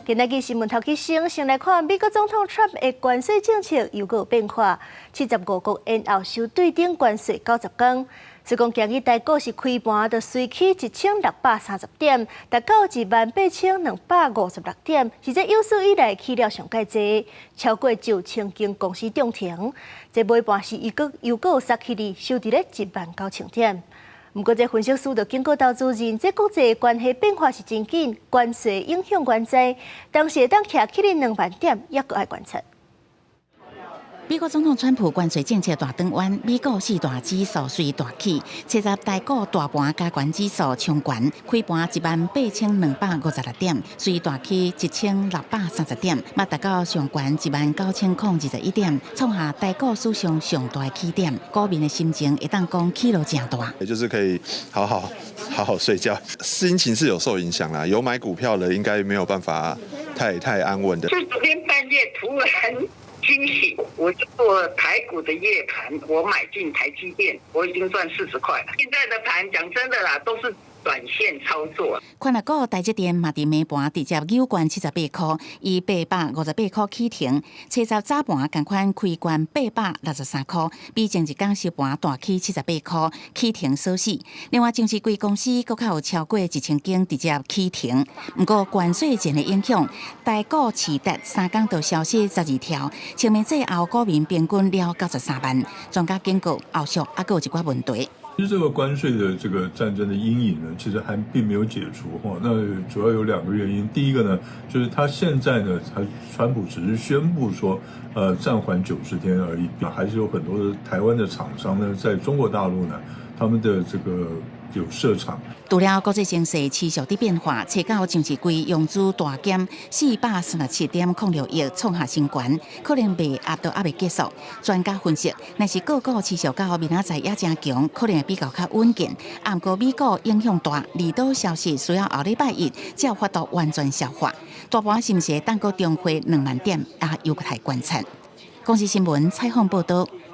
今仔日新聞頭起先，先來看美國總統川普的關稅政策又閣有變化，75國延後收對等關稅90天。所以講今日台股是開盤就隨起1630點，達到18,256點，是這有史以來起了上蓋濟，超過9000間公司漲停。這尾盤是又閣殺起哩，收佇咧19,000點。毋過，這分析師就警告投資人，這國際關係變化是真緊，關稅影響原在，當時會當徛起哩2萬點，猶閣愛觀察。美國總統川普關稅政策大轉彎，美股四大指數隨大起，初十台股大盤加權指數衝懸，開盤18,256點，隨大起1630點，嘛達到上懸19,021點，創下台股史上上大起點。股民的心情會當講起落誠大。也就是可以好好好好睡覺，心情是有受影響啦。有買股票的應該沒有辦法太安穩的。就昨天半夜突然驚醒，我就做台股的夜盤，我買進台積電，我已經賺40塊了。現在的盤講真的啦，都是短線操作。權值股台積電嘛佇暝盤直接扭懸78塊，以858塊起停。初十早盤仝款開懸863塊，比前一工收盤大起78塊，起停鎖死。另外，上市櫃公司閣較有超過1000間直接起停。毋過關稅戰的影響，台股市值3工就消失12兆，清明節後股民平均了93萬。專家警告，後續猶閣有一寡問題。其實這個關稅的這個戰爭的陰影呢，其實還並沒有解除哈。那主要有兩個原因，第一個呢，就是他現在呢，他川普只是宣布說，暫緩90天而已，還是有很多的台灣的廠商呢，在中國大陸呢，他們的這個有設廠。除了國際形勢持續佇變化，初九上市櫃融資大減437.06億，創下新懸，可能賣壓都猶未結束。專家分析，若是個股持續到明仔載也誠強，可能會比較較穩健。毋過美股影響大，利多消息需要後禮拜一才有法度完全消化。大盤是毋是會當閣重回2萬點，也有待觀察。公視新聞採訪報導。